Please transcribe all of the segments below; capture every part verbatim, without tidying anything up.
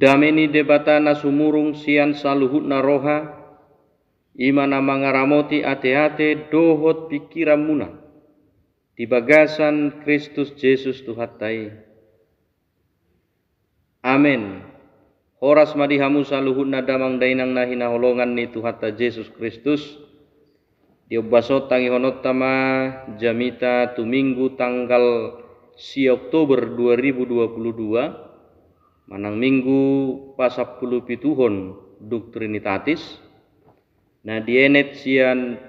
Dame ni Debata na sumurung sian saluhutna roha, i ma na mangaramoti ateate dohot pingkiranmuna di bagasan Kristus Jesus Tuhanta i. Amen. Horas ma di hamu saluhutna damang dainang na hinaholongan ni Tuhanta Jesus Kristus. Di ombas on tangihononta ma jamita tu Minggu tanggal sia Oktober dua ribu dua puluh dua, manang Minggu pasampulupituhon dung Trinitatis, na dienet sian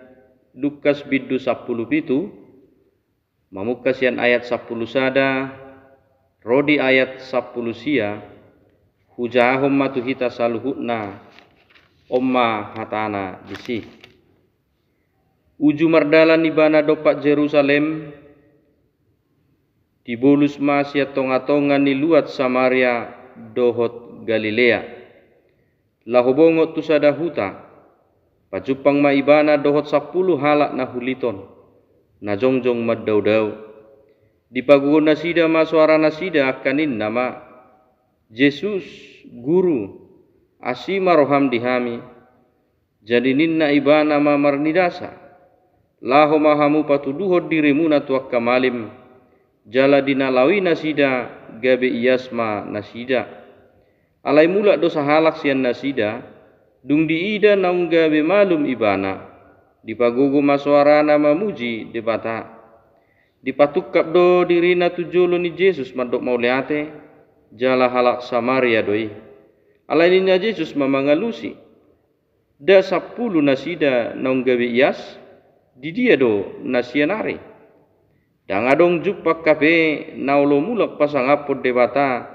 Lukas bindu sampulupitu, mamungka sian ayat sampulu sada ro di ayat sampulu sia. Hujahahon ma tu hita saluhutna, on ma hatana disi. Uju mardalan ibana dompak Jerusalem, dibolus ma sian tongatonga ni luat Samaria dohot Galilea, laho bongot tu sada huta. Pajumpang ma ibana dohot sampulu halak na huliton, na jongjong mandaodao. Dipagogo nasida ma soaranasida, angka ninna ma: "Jesus, Guru, asi ma roham di hami." Jadi ninna ibana ma marnidasa: "Laho ma hamu patuduhon dirimuna tu angka malim." Jala di na laho i nasida, gabe ias ma nasida. Alai mulak do sahalak sian nasida, dung diida naung gabe malum ibana, dipagogo ma soarana mamuji Debata. Dipatungkap do dirina tu jolo ni Jesus mandok mauliate, jala halak Samaria do i. Alai ninna Jesus ma mangalusi: "Nda sampulu nasida naung gabe ias? Di dia do na sian ari? Ndang adong jumpang hape na olo mulak pasangaphon Debata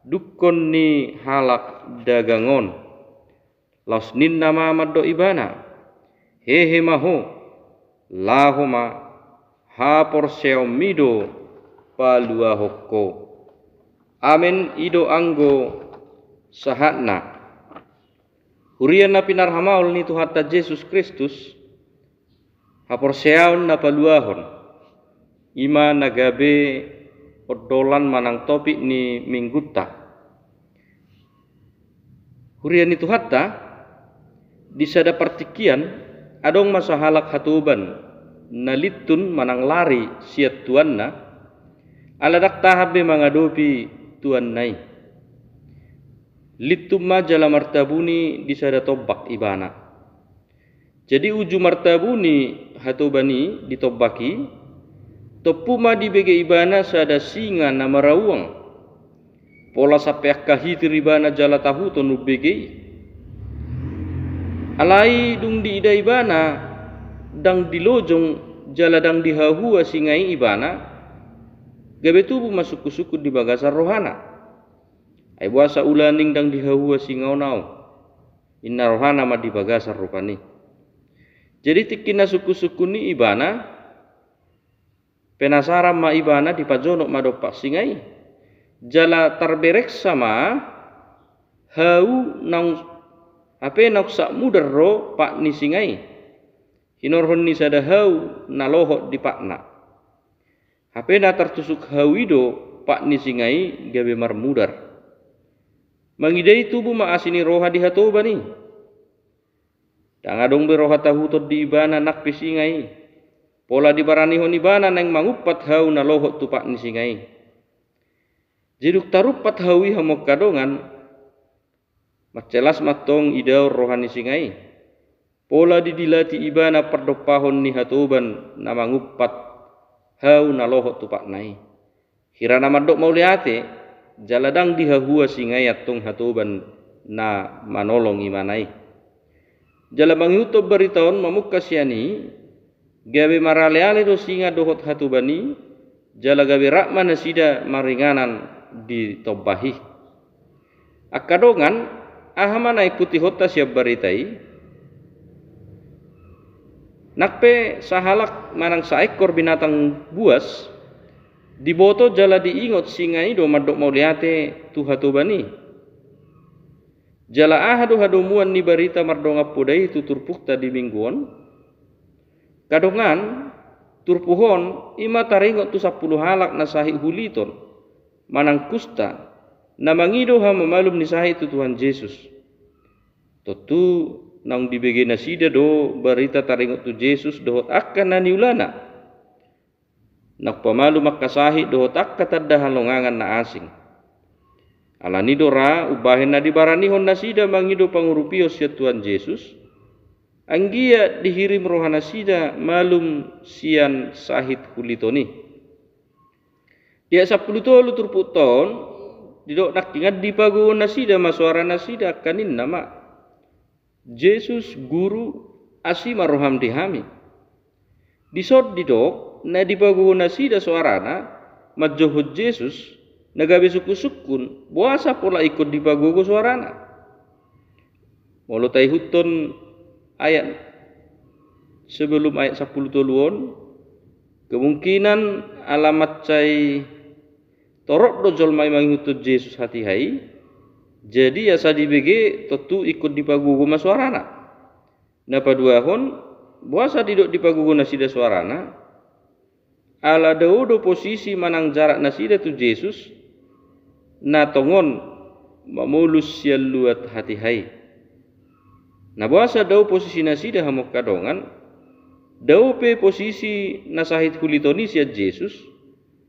dungkon ni halak dagang on." Laos ninna ma mandok ibana: "Hehe ma ho, laho ma, haporseaonmi do paluahon ho." Amen. I do anggo sahatna. Huria na pinarhamaol ni Tuhanta Jesus Kristus, haporseaon na paluahon, i ma na gabe ondolan manang topik ni Minggunta. Huria ni Tuhanta, di sada partingkian, adong ma sahalak hatoban na lintun manang lari sian tuanna, ala ndang tahan be mangadopi tuanna i. Lintun ma jala martabuni di sada tombak ibana. Jadi uju martabuni hatoban i di tombak i, tompu ma dibege ibana sada singa na marauang. Pola sampe angka hitir ibana jala tahuton umbege i. Alai dung diida ibana ndang dilojong jala ndang dihahua singa i ibana, gabe tubu ma sungkunsungkun di bagasan rohana. Ai boasa ulaning ndang dihahua singa on ahu, inna rohana ma di bagasan rupani. Jadi tingki na sungkunsungkun i ibana, penasaran ma ibana, dipajonok ma dompak singa i. Jala tarbereksa ma: "Hau naung, hape naung sak mudar ro pat ni singa i." Hinorhon ni sada hau na lohot di patna. Hape na tartusuk hau i do pat ni singa i gabe marmudar. Mangida i tubu ma asi ni roha di hatoban i. Ndang adong be roha tahuton di ibana nang pe singa i. Pola dibaranihon ibana naeng mangumpat hau na lohot tu pat ni singa i. Jadi dung tarumpat hau i hamu angka dongan, mancelas ma antong idaon roha ni singa i. Pola didilati ibana pardompahon ni hatoban na mangumpat hau na lohot tu patna i. Hira na mandok mauliate, jala ndang dihahua singa i antong hatoban na manolong ibana i. Jala mangihuthon barita on mamungka sian i, gabe maraleale do singa dohot hatoban i, jala gabe rap ma nasida maringanan di tombak i. Angka dongan, aha ma na iputihonta sian barita i? Nang pe sahalak manang saekor binatang buas, diboto jala diingot singa i do mandok mauliate tu hatoban i. Jala aha do hadomuan ni barita mardongan poda i tu turpukta di Minggu on? Angka dongan, turpuk on i ma taringot tu sampulu halak na sahit huliton manang kusta, na mangido hamamalum ni sahit tu Tuhan Jesus. Tontu naung dibege nasida do barita taringot tu Jesus dohot angka na niulana. Naung pamalum angka sahit dohot angka tanda halongangan na asing. Alani do ra umbahen na dibaranihon nasida mangido pangurupion sian Tuhan Jesus, anggiat dihirim roha nasida malum sian sahit huliton i. Di ayat sampulu tolu turpukta on, didok nangkingan dipagogo nasida ma soara nasida, angka ninna ma: Jesus, Guru, asi ma roham di hami. Dison didok na dipagogo nasida soarana manjouhon Jesus, na gabe sungkun-sungkun, boasa pola ingkon dipagogo soarana. Molo taihuthon ayat sebelum ayat sampulu tolu on, kemungkinan ala mansai torop do jolma i mangihuthon Jesus hatiha i, jadi asa dibege tontu ingkon dipagogo ma soarana. Na paduahon, boasa didok dipagogo nasida soarana? Ala dao do posisi manang jarak nasida tu Jesus, na tongon mamolus sian luat hatiha i. Na boasa dao posisi nasida, hamu angka dongan? Dao pe posisi na sahit huliton i sian Jesus,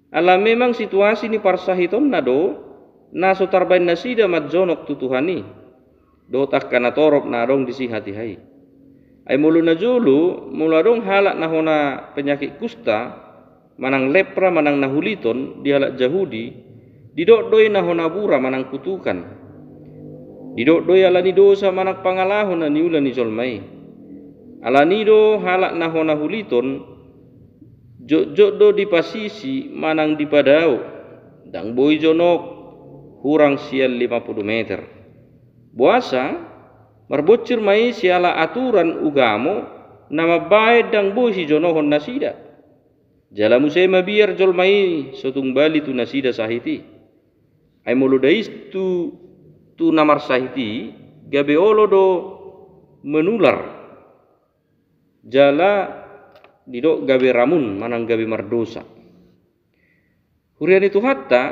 ala memang situasi ni parsahitonna do na so tarbaen nasida manjonok tu Tuhan i dohot angka na torop na adong disi hatiha i. Ai molo na jolo, molo adong halak na hona penyakit kusta, manang lepra, manang na huliton di halak Jahudi, didok do i na hona bura manang kutukan. Didok do i ala ni dosa manang pangalaho na niula ni jolma i. Alani do halak na hona huliton jotjot do dipasisi manang dipadao, ndang boi jonok hurang sian lima pulu meter. Boasa? Marbonsir ma i siala aturan ugamo na mambaen ndang boi sijonohon nasida. Jala muse mabiar jolma i so tung bali tu nasida sahit i. Ai molo dais tu, tu na marsahit i, gabe olo do menular. Jala didok gabe ramun manang gabe mardosa. Huria ni Tuhanta,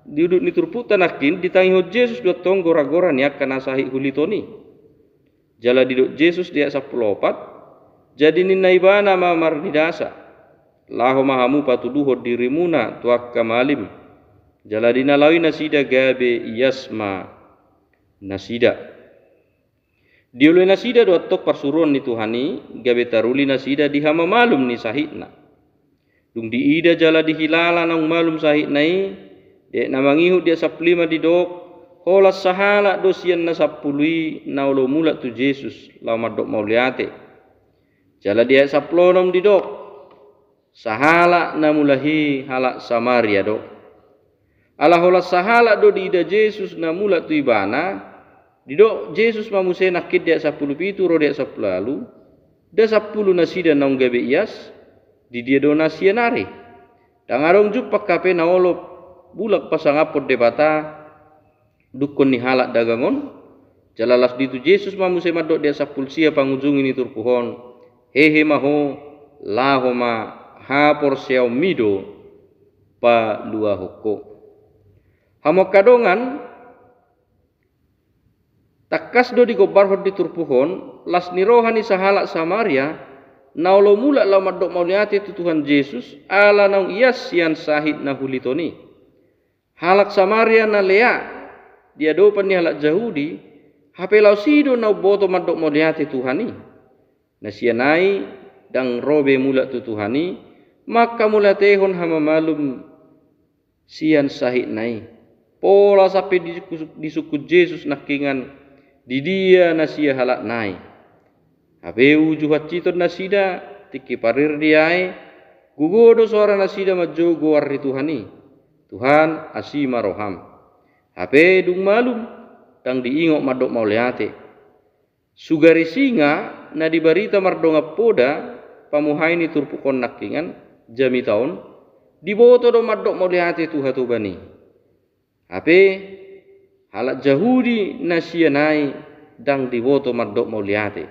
di udut ni turpukta nangkin ditangihon Jesus do antong gora-gora ni angka na sahit huliton i. Jala didok Jesus di ayat sampulu opat, jadi ninna ibana ma marnidasa: Laho ma hamu patuduhon dirimuna tu angka malim. Jala di na laho i nasida gabe ias ma nasida. Dioloi nasida do antong parsuruon ni Tuhan i, gabe taruli nasida di hamamalum ni sahitna. Dung diida jala dihilala naung malum sahitna i, di ayat na mangihut di ayat sampulu lima didok, holan sahalak do sian na sampulu i na olo mulak tu Jesus laho mandok mauliate. Jala di ayat sampulu onom didok, sahalak na mulak i halak Samaria do. Ala holan sahalak do diida Jesus na mulak tu ibana, didok Jesus ma muse nangkin di ayat sampulu pitu ro di ayat sampulu ualu, nda sampulu nasida naung gabe ias? Di dia do nasida nari? Ndang adong jumpang hape na olo mulak pasangaphon Debata, dungkon ni halak dagang on. Jala laos diitu Jesus ma muse mandok di ayat sampulu sia pangujungi ni turpuk on, hehe ma ho, laho ma, haporseaonmi do paluahon ho. Hamu angka dongan, tangkas do digombarhon di turpuk on las ni roha ni sahalak Samaria na olo mulak laho mandok mauliate tu Tuhan Jesus ala naung ias sian sahit na huliton i. Halak Samaria na lea di adopan ni halak Jahudi, hape laos i do na umboto mandok mauliate Tuhan i. Na sian i ndang ro be mulak tu Tuhan i, manghamauliatehon hamamalum sian sahitna i. Pola sampe disungkun, disungkun Jesus nangkingan, di dia nasida halak nai? Hape uju hansiton nasida, tingki parir di ai, gogo do soara nasida manjou goar ni Tuhan i. Tuhan, asi ma roham. Hape dung malum, ndang diingot mandok mauliate. Sugari singa na dibarita mardongan poda pamuhai ni turpuk on nangkingan, jamita on, diboto do mandok mauliate tu hatoban i. Hape halak Jahudi na sian i ndang diboto mandok mauliate.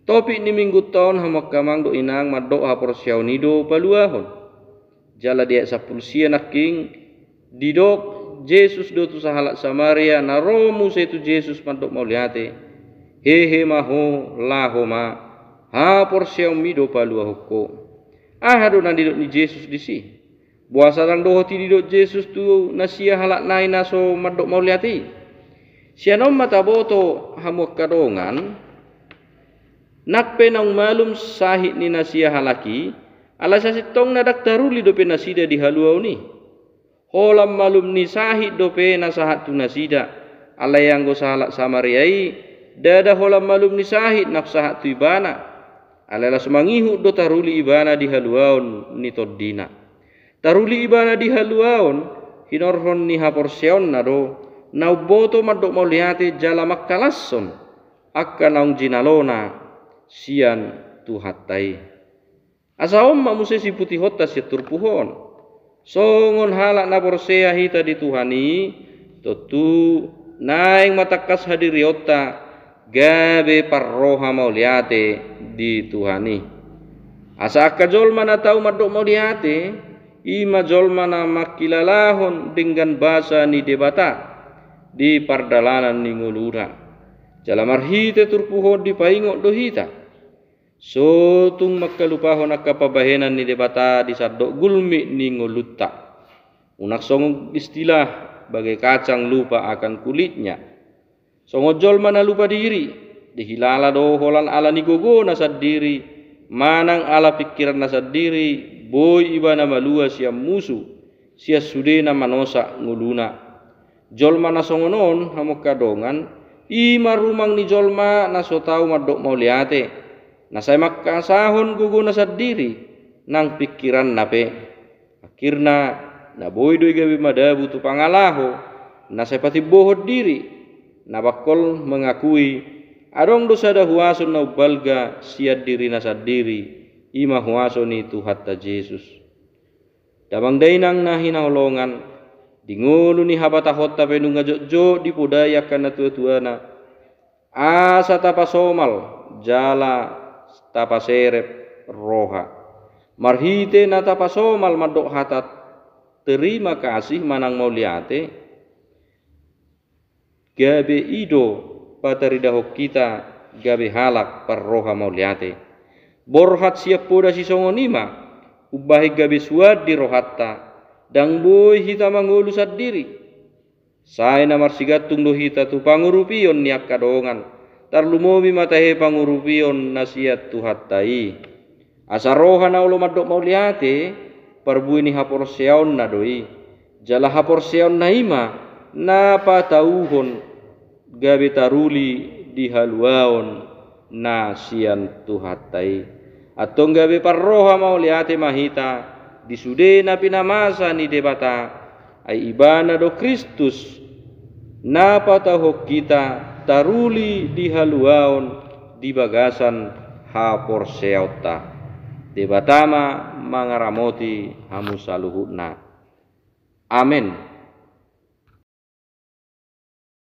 Topik ni minggunta on, hamu angka amang dohot inang, mandok haporseaon i do paluahon. Jala di ayat sampulu sia nangkin didok, Jesus do tu sahalak Samaria na ro muse tu Jesus mandok mauliate, hehe ma ho, laho ma, haporseaonmi do paluahon ho. Aha do na nidok ni Jesus disi? Boasa ndang dohot i didok Jesus tu na sia halak nai na so mandok mauliate i? Sian on ma taboto hamu angka dongan, nang pe naung malum sahit ni na sia halak i, alai sasintongna ndang taruli dope nasida di haluaon i. Holan malum ni sahit dope na sahat tu nasida, alai anggo sahalak Samaria i, ndada holan malum ni sahit na sahat tu ibana. Alai laos mangihut do taruli ibana di haluaon ni tondina. Taruli ibana di haluaon, hinorhon ni haporseaonna do, na umboto mandok mauliate jala mangkalashon angka naung jinalona sian Tuhanta i. Asa on ma muse siputihonta sian turpuk on. Songon halak na porsea hita di Tuhan i, tontu naeng ma tangkas hadirionta gabe parroha mauliate di Tuhan i. Asa angka jolma na tau mandok mauliate, i ma jolma na mangkilalahon denggan basa ni Debata di pardalanan ni ngoluna. Jala marhite turpuk on dipaingot do hita, so tung mangkalupahon angka pambahenan ni Debata di sandok gulmit ni ngolunta. Unang songon istilah, bagai kacang lupa akan kulitnya. Songon jolma na lupa diri, dihilala do holan ala ni gogona sandiri manang ala pingkiranna sandiri, boi ibana malua sian musu, sian sude na manosak ngoluna. Jolma na songon on, hamu angka dongan, i ma rumang ni jolma na so tau mandok mauliate, na sai mangkasahon gogona sandiri nang pingkiranna pe. Akhirna, na boi do i gabe madabu tu pangalaho, na sai patimbohon diri, na bangkol mangakui adong do sada huaso na umbalga sian dirina sandiri, i ma huaso ni Tuhanta Jesus. Damang dainang na hinaholongan, di ngolu ni habatahonta pe nunga jotjot dipodai angka natuatuana, asa tapasomal jala tapaserep roha. Marhite na tapasomal mandok hata terima kasih manang mauliate, gabe i do pataridahon hita gabe halak parroha mauliate. Borhat sian poda sisongon i ma umbahen gabe suan di rohanta, ndang boi hita mangolu sandiri. Sai na marsigantung do hita tu pangurupion ni angka dongan, tarlumobi ma tahe pangurupion na sian Tuhanta i. Asa roha na olo mandok mauliate, parbue ni haporseaonna do i. Jala haporseaonna i ma na patauhon gabe taruli di haluaon na sian Tuhanta i. Antong gabe parroha mauliate ma hita di sude na pinamasa ni Debata, ai Ibana do Kristus, na patauhon hita taruli di haluaon di bagasan haporseaonta. Debata ma mangaramoti hamu saluhutna. Amen.